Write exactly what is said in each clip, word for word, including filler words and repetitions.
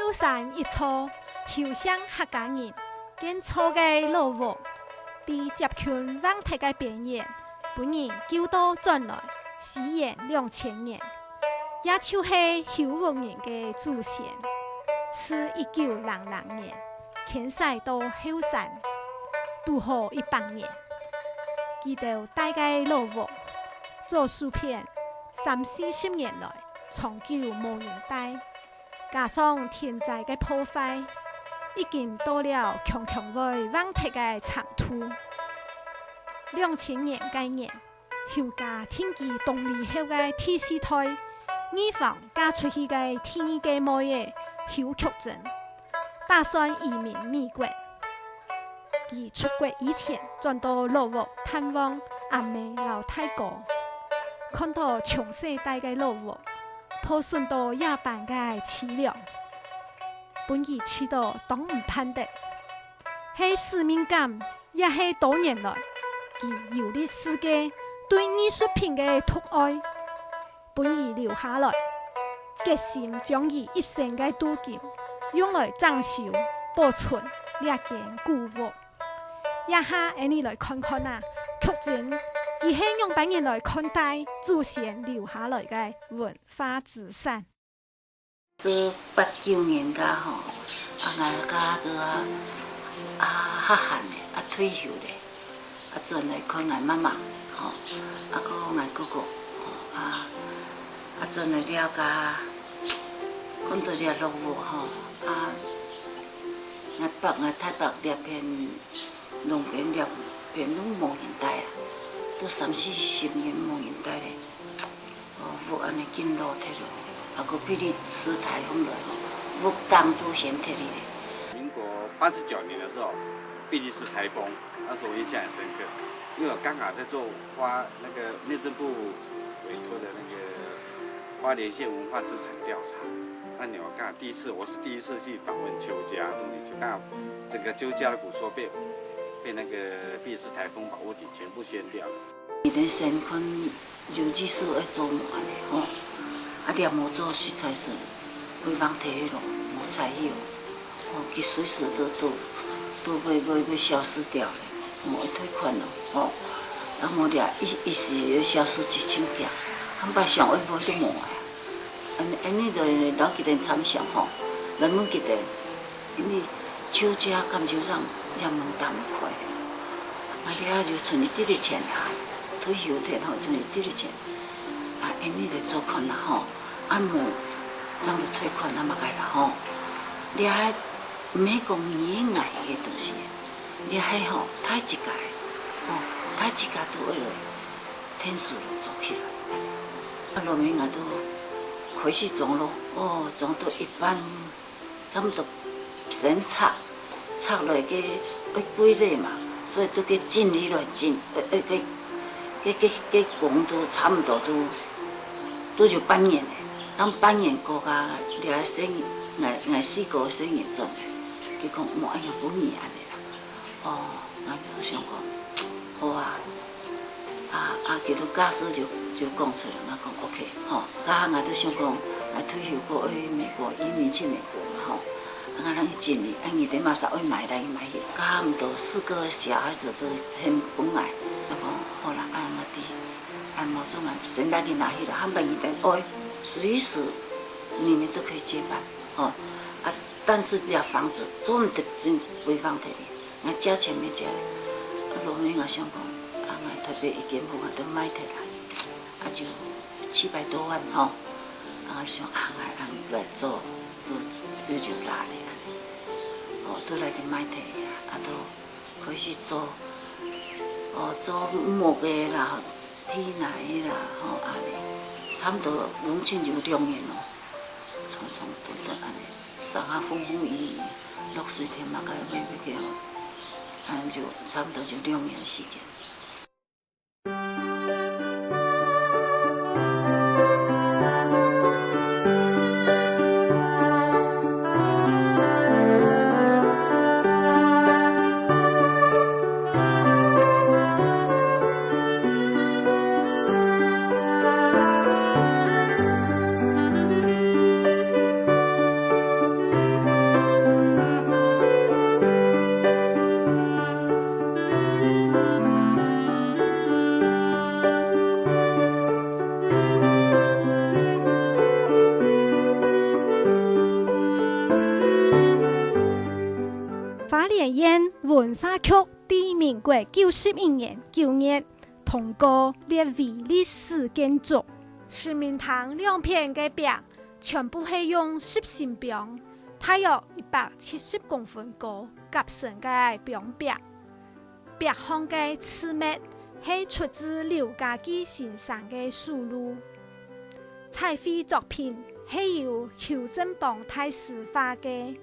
後山一座後生客家人建造个老屋，在接近橫忒个邊緣，分人救到轉來，西元兩千年，也就係修屋人个祖先，自一九零零年遷徙到後山，堵好一百年。佢兜戴个老屋，做手片三四十年來，長久無人戴。 加上天災个破壞，已經到了強強會橫忒个程度。兩千年該年，邱家定居東里後个第四代，女方嫁出去个第二個妹仔邱菊貞，打算移民美國。 佢出國以前，轉到老屋探望阿姆摎大哥，看到從細戴个老屋，破損到這般个淒涼，分佢試著當毋盼得。係使命感，也係多年來佢遊歷世界對藝術品个獨愛， 分佢留下來，決心將佢一生个鍍金用來整修、保存這間古屋。這下，𠊎俚來看看啊，菊貞佢係仰般人來看待祖先留下來个文化資產。 做八九年个吼，啊，𠊎个做啊，啊，較閒咧，啊，退休咧，啊，轉來看𠊎媽媽，吼，啊，个𠊎哥哥，吼，啊，啊，轉來了个，看到這老屋吼，啊，𠊎北，𠊎臺北這片 兩邊兩邊攏無人戴啊，都三四十年無人戴咧。哦，屋恁呢緊老忒咯，啊，个比利時颱風來吼，屋頂都掀忒去咧。民國八十九年的時候，比利時颱風，那時候我印象很深刻，因為我剛好在做花，那個內政部委託的那個花蓮縣文化資產調查。那年我剛好第一次，我是第一次去訪問邱家，東西邱，剛好整個邱家的古厝被，被那個比利時颱風把屋頂全部掀掉了。以前先看有技術愛做無恁呢吼，啊，若無做實在是會放忒去咯，無彩去哦。 哦，佢隨時都，都，都會，會，會消失掉咧，無會退款咯，吼。啊，無了，一，一時又消失去清掉，坦白想，愛無都無啊。恁，恁呢就摎佢等參詳吼，來問佢等，因為邱家敢就讓，讓門打不開。啊，這就存一滴滴錢啦，退休忒吼，存一滴滴錢。啊，恁呢就做看啦吼。 啊無，正就退款啊麼个啦吼。這係毋係講你愛个東西，這係吼，大自家个，吼，大自家都會來天使來做起來。啊，落尾𠊎都開始裝咯，哦，裝到一半，差不多先拆，拆落个愛歸類嘛，所以都个整理來整，呃，呃，个，个，个，个工都差不多都 都有半年咧，當半年過啊，這細人，𠊎，𠊎四個細人總个，佢講無愛用分你恁呢啦。哦，𠊎就想講，好啊，啊，啊，佢都假使就，就講出來，𠊎講OK，吼，啊，𠊎都想講，𠊎退休過去美國，移民去美國嘛，吼，啊，𠊎人去整理，啊，你等馬上愛買來買去，差不多四個小孩子都很分𠊎，𠊎講好啦，啊，𠊎知。 啊，無做啊，先來去拿去了，喊別人等愛，隨時你們都可以接班，吼。啊，但是這房子做毋得真規劃忒哩，𠊎借錢無借。啊，落尾𠊎想講，啊，𠊎特別一間屋啊，都賣忒啦，啊，就七百多萬吼。啊，想啊，𠊎恁來做，做，做就拉咧，哦，都來去賣忒啊，啊，都 開始做，哦，做木个啦，鐵泥个啦，吼，恁呢，差不多攏總有兩年咯，長長短短恁呢，上下風風雨雨，落水天嘛，該尾尾个，恁呢就差不多就兩年時間。國九十一年九月通過列為歷史建築。市民廳兩片个壁全部係用十乘方，大約一百七十公分高，夾成个方壁。 壁項个字幕係出自劉家驥先生个手路。彩繪作品係由邱振邦大師畫个，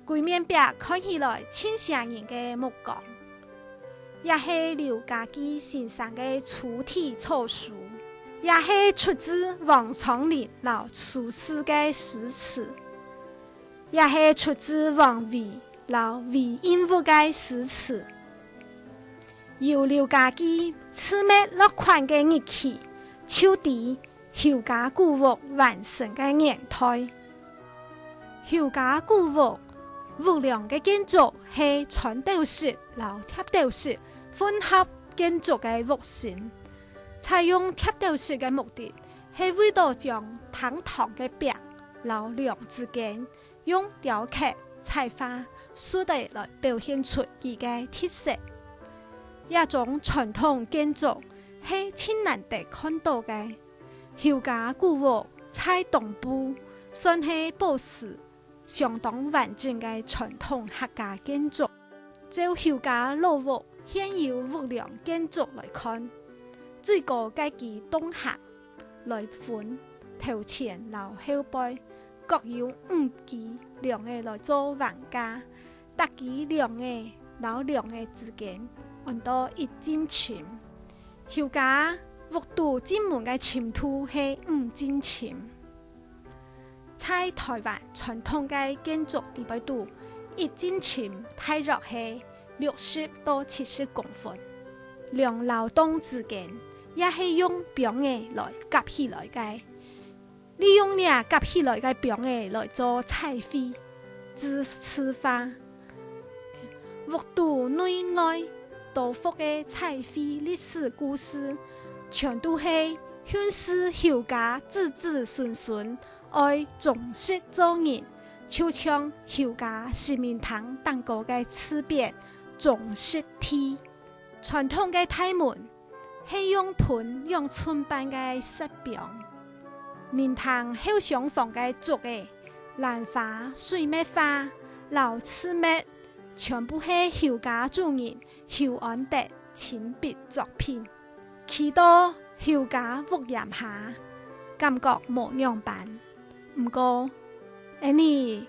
歸面壁看起來盡寫人个目光，也係劉家驥先生个粗體草書，也係出自王昌齡摎蘇軾个詩詞。 也係出自王維摎韋應物个詩詞。由劉家驥字幕落款个日期，就知邱家古屋完成个年代。邱家古屋屋梁个建築係穿斗式摎貼斗式混合建築个屋型。採用貼斗式个目的，係為著將廳堂个壁摎梁之間 用雕刻、彩畫、書仔來表現出佢个特色。這種傳統建築係盡難得看著个。邱家古屋在東部算係保持相當完整个傳統客家建築。照邱家老屋現有屋梁建築來看，最高个支棟項 來分頭前摎後背，各有五支梁仔來做橫架，逐支梁仔摎梁仔之間安到一進深。邱家屋肚進門个深度係五進深。在臺灣傳統个建築裡背肚，一進深大約係六十到七十公分。梁摎棟之間也係用枋仔來夾起來个，利用這夾起來个枋仔來做彩繪、字、字畫。屋肚內外多幅个彩繪歷史故事，全都係 訓示邱家子子孫孫愛忠實做人，就像邱家市民廳頂高个字匾忠實地。傳統个大門係用分兩寸半个石枋，面廳後廂房个竹仔、蘭花、水墨畫摎字墨，全部係邱家主人 邱安德親筆作品。去到邱家屋簷下，感覺無仰般。毋過，𠊎俚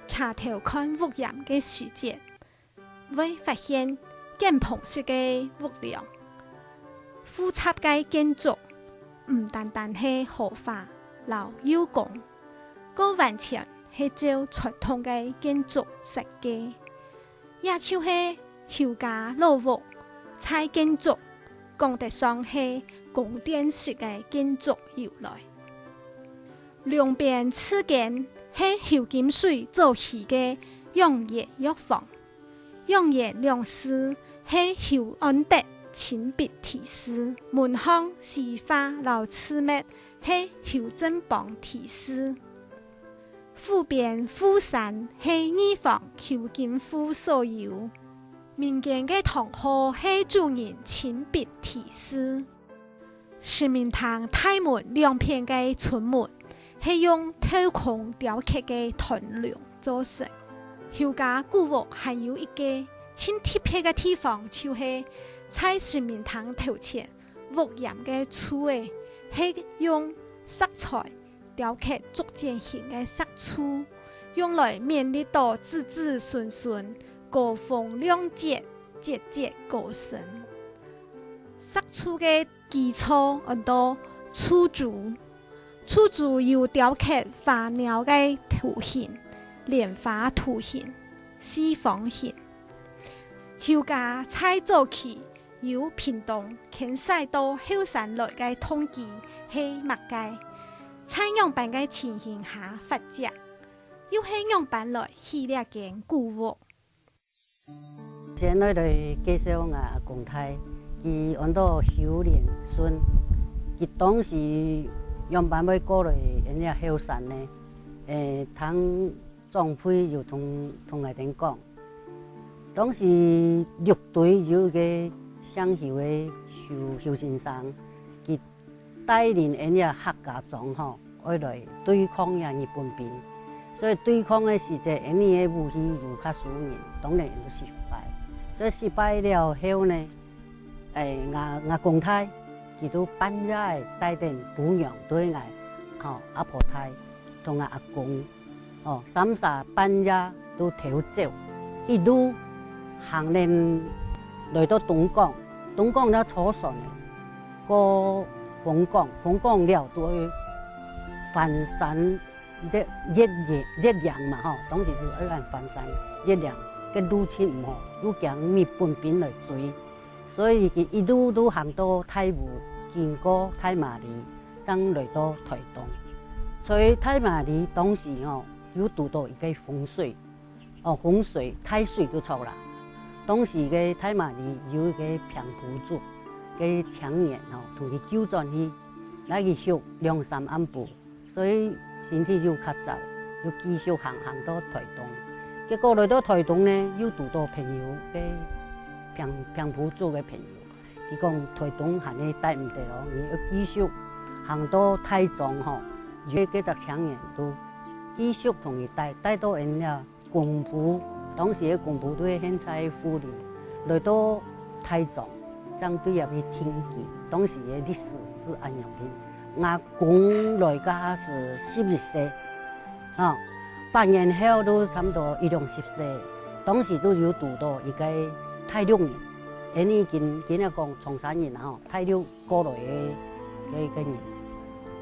徛頭看屋簷个時節，會發現簡樸式个屋梁、複雜个建築，毋單單係豪華摎幼工，過完全係照傳統个建築設計。 也就係邱家老屋在建築講得上係宮殿式个建築由來。兩邊次間係邱金水早期个養顏藥房，養顏兩字係邱安德親筆題字，門項西畫摎字墨係邱振邦題字。 府邊富山係二房邱金富所有。民間个堂號係主人親筆題字。市民廳大門兩片个春門係用透空雕刻个團龍做成。邱家古屋還有一個盡特別个地方，就係在市民廳頭前屋簷个柱仔係用石材 雕刻竹簡型个石柱，用來勉勵到子子孫孫高風亮節，節節高升。石柱个基座安到柱珠，柱珠有雕刻花鳥个圖形、蓮花圖形、四方形。邱家在早期 由屏東遷徙到後山來个動機係麼个？在仰般个情形下發跡？又係仰般來起這間古屋？先來來介紹𠊎阿公太，佢安到邱連順。佢當時仰般會過來𠊎這後山呢？誒，聽長輩有同同𠊎等講，當時六堆有一個姓邱个邱，邱先生，佢帶領𠊎這客家莊吼，愛來對抗這日本兵。所以對抗个時節，𠊎這个武器有較輸人，當然有失敗。所以失敗了後呢，誒，吾，吾公太，佢都半夜帶等餔娘對𠊎，吼，阿婆太，同吾阿公 哦，三儕半夜都偷走，一路行等來到東港，東港了坐船呢，過楓港，楓港了都愛翻山越，越，越嶺嘛吼，當時就愛翻山越嶺，該路盡毋好，又驚日本兵來追，所以佢一路都行到大武，經過大馬里，正來到台東。在大馬里當時吼， 有堵到一個洪水，哦，洪水，大水都著啦。當時个大馬里有一個平埔族个青年吼，同佢救轉去，拉佢畜兩三暗晡，所以身體又較燥，又繼續行，行到台東。結果來到台東呢，又堵到朋友个平，平埔族个朋友，佢講台東還係戴毋得哦，你愛繼續行到大庄吼，有个，該隻青年都 繼續同佢戴，戴到𠊎這公埔，當時个公埔都係現在个富里，來到大庄，正對入去定居。當時个歷史係恁樣个。吾公來該下係十一歲，吼，八年後都差毋多一兩十歲，當時都有堵到一個大陸人，𠊎這今，今日講長沙人啊吼，大陸 過來个，个，个人，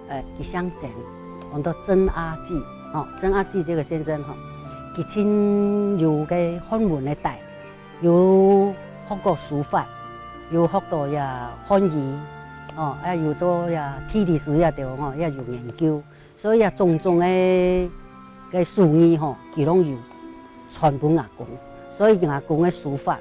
呃，佢姓曾，安到曾阿紀，吼，曾阿紀這個先生吼，佢盡有个漢文个底，有學過書法，有學到這漢語，吼，也有做這地理史這兜吼，也有研究。 所以啊，種種个，个手藝吼，佢攏有傳分吾公。所以吾公个書法，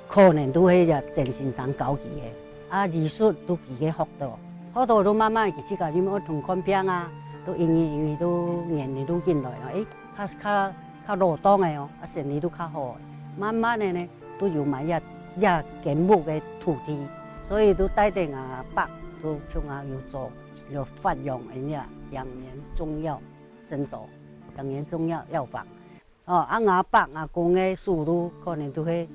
可能都係這曾先生教佢个，啊，醫術都佢个學到。學到都慢慢佢自家因為愛同看病啊，都一日一日都年年都緊來啊，誒，較，較，較老當个哦，啊，身體都較好。慢慢个呢，都有買這，這間屋个土地，所以都帶等阿伯，都共下有做，有發揚个這養顏中藥 診所，當然中藥藥房。哦，啊，吾伯、吾公个手路可能都係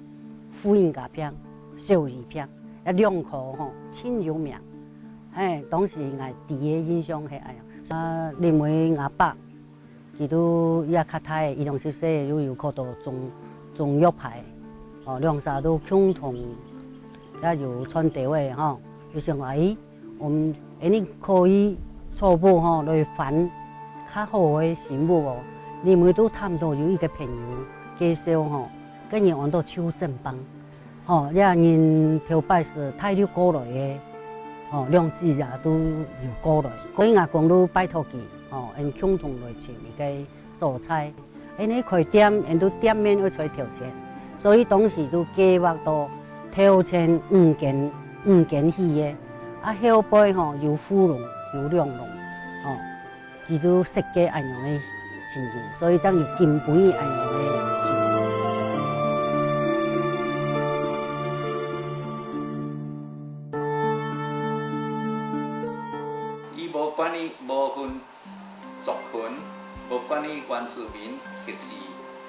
婦人家病、小兒病，啊，兩科吼，盡有名。嘿，當時𠊎第一印象係恁樣。啊，因為吾伯，佢都也較大，一兩十歲，又有考到中，中藥牌，哦，兩儕都共同也有賺到个吼，就想講，誒， 嗯，恁樣可以初步吼來翻較好个新屋哦。因為都探到有一個朋友介紹吼，个人安到邱振邦，吼，這人頭擺係大陸過來个，吼，兩子爺都有過來，所以吾公都拜託佢，吼，𠊎共同來尋一個 所在。恁樣開店，𠊎都店面愛在頭前，所以當時都計畫到頭前五間，五間起个，啊，後背吼有富隆，有兩隆，吼，佢都設計恁樣个情形，所以正有今晡日恁樣个情形。伊無管理，無分 族群，無管理原住民、特殊，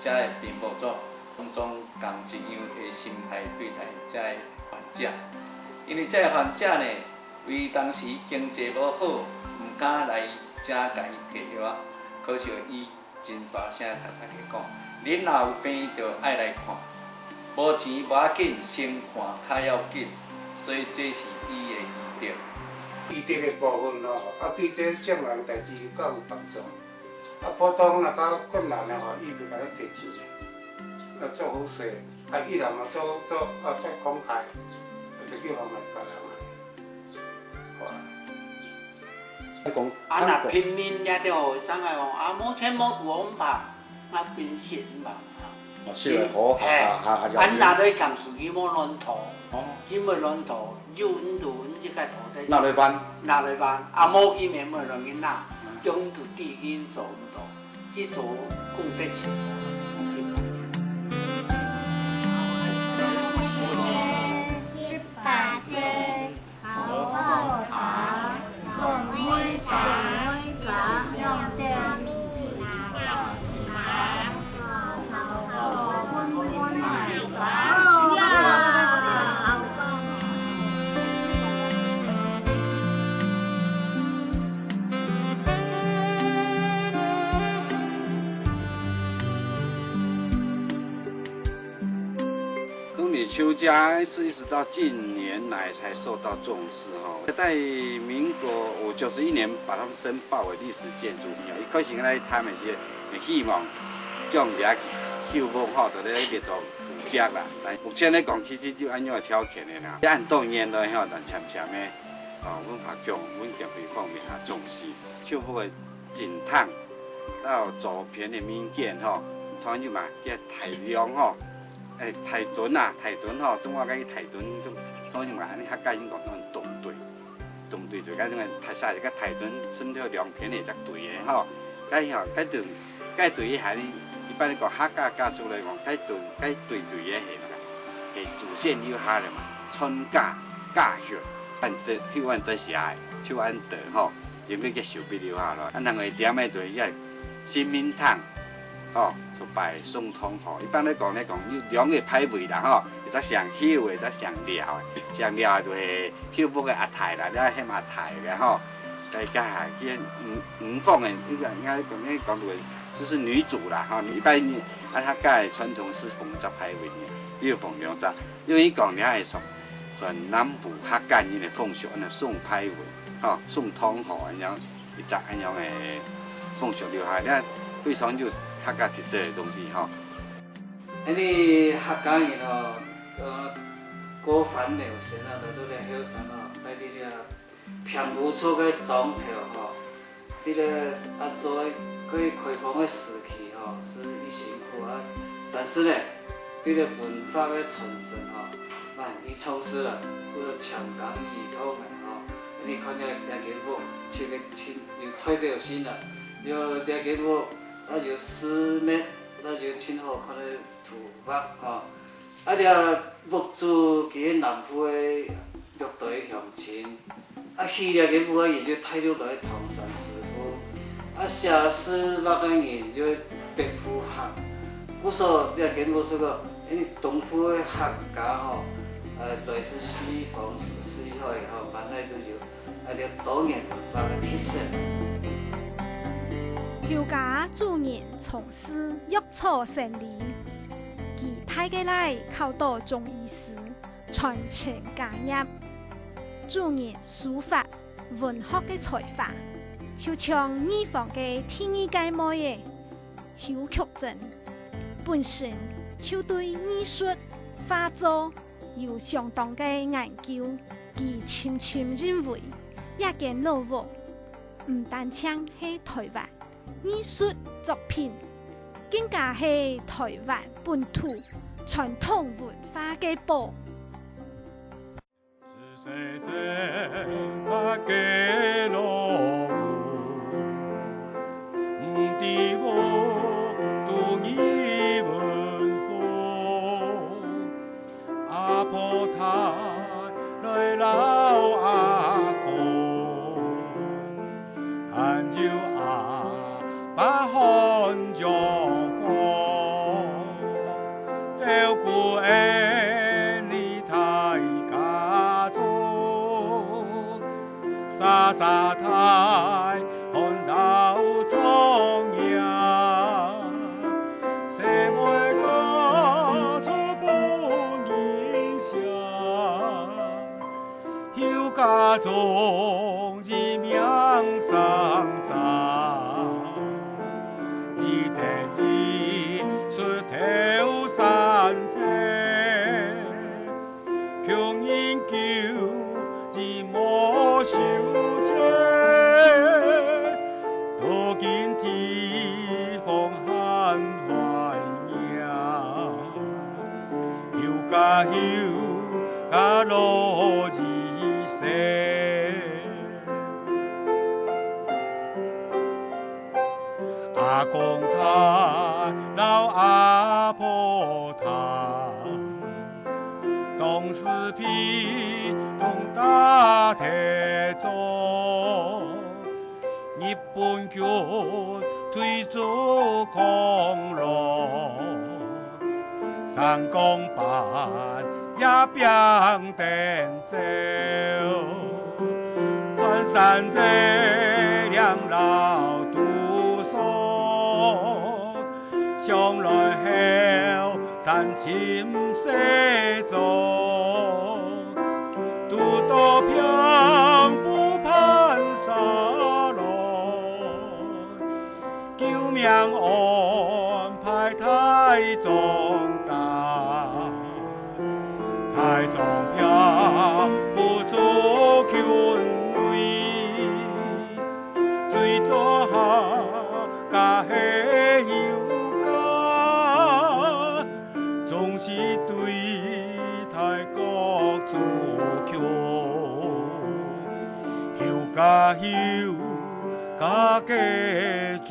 遮个平埔族，攏總共一樣个心態對待遮个患者。因為遮个患者呢，為當時經濟無好，毋敢來遮共伊提藥仔，可是伊真大聲共大家講，恁若有病就愛來看， 無錢無要緊，先看較要緊，所以這是伊个醫德。醫德个部分咯，啊，對這眾人代誌較有幫助。啊，普通若較困難个吼，伊袂共你提錢的，啊，做好勢，啊，伊若嘛做，做，啊，做慷慨，啊，就去幫助別人啊。 你講啊，若貧民也著，會使來講，啊，無錢無土，毋怕，啊，貧血毋怕。哦，是的，好，嘿，啊，啊，啊，啊，若來兼時，佢無亂塗，哦，佢無亂塗，有毋就，你這個塗的，拿來還，拿來還，啊，無佢也無亂去拿，嗯，用土地去做毋到，去做功德錢，去還。邱家是一直到近年來才受到重視吼。在民國，我九十一年把他們申報為歷史建築，一開始來談的是希望將這舊屋吼，就來列做古蹟啦。但目前來講，其實就恁樣个條件个啦。恁多年來吼，但漸漸个，哦，文化局、文建會方面啊重視舊屋个 景態，到周邊个民間吼，通常嘛，叫大梁吼，誒，大墩啊，大墩吼，中國个大墩，通常嘛，恁呢客家人講講墩墩，墩墩就該種个大細个大墩，伸到兩片个一隻墩个吼，該吼，該墩，該墩个下呢，一般來講客家家族來講，該墩，該墩墩个下嘛，係祖先留下來嘛，傳家家學，恁多，迄款多寫个，就恁多吼。 因為个手筆留下來。啊，另外一點个就係該神明堂，吼，所拜送通河。一般來講來講，有兩个牌位啦，吼，一隻姓邱个，一隻姓廖个。姓廖个就係邱屋个阿太啦，了喊阿太个吼。再加下，佢五，五房个，應該，應該講，應該講到个，就是女主啦，吼。一般呢，啊，客家个傳統係奉一隻牌位呢，你有奉兩隻。因為講你還係算，算南部客家人个風俗，安到送牌位，吼，送通河，安樣。 一隻恁樣个風俗留下，你看非常有客家特色个東西吼。恁呢客家人吼，呃，過番苗山啊，來到這後山吼，來到這平埔族个庄頭吼，這个啊做个開放个時期吼，係已辛苦啊，但是呢，這个文化个傳承吼，蠻已重視了，故所強強有力个吼。 你看這，這間屋，就个盡有代表性啊。有這間屋，啊有寺廟，啊有盡好看个圖畫吼。啊這屋主佢係南部个六堆鄉親，啊起這間屋个人就大陸來个唐山師傅，啊寫字畫个人就北部客。故所這間屋係講，因為東部个客家吼，呃，來自四方四海吼，滿哪都有。 啊，這多元文化个特色。邱家族人從事藥草生理，佢大个倈考到中醫師，傳承家業。族人書法、文學个才華，就像二房个第二个妹仔，邱菊貞，本身就對藝術、畫作 有相當个研究，佢深深認為，這間老屋毋單淨係臺灣藝術作品，更加係臺灣本土傳統文化个寶。 阿婆她來摎阿公，還有阿爸看藥房，照顧𫣆俚大家族。 沙沙大漢到長夜，細妹嫁出分人惜。邱家族一命相爭，一代一出頭山仔。 窮人久已無收成，到今地方還懷念，邱家邱家老一世。 阿公他摎阿婆他，當時被東打忒走，日本軍退出康樂，山崗半夜拚等 走，翻山越嶺摎堵索，想來後山尋世上，堵到平步攀沙來，救命安排大壯大，大壯平步做軍隊。 最早客家係休假，總是對大各族群，休假休假个族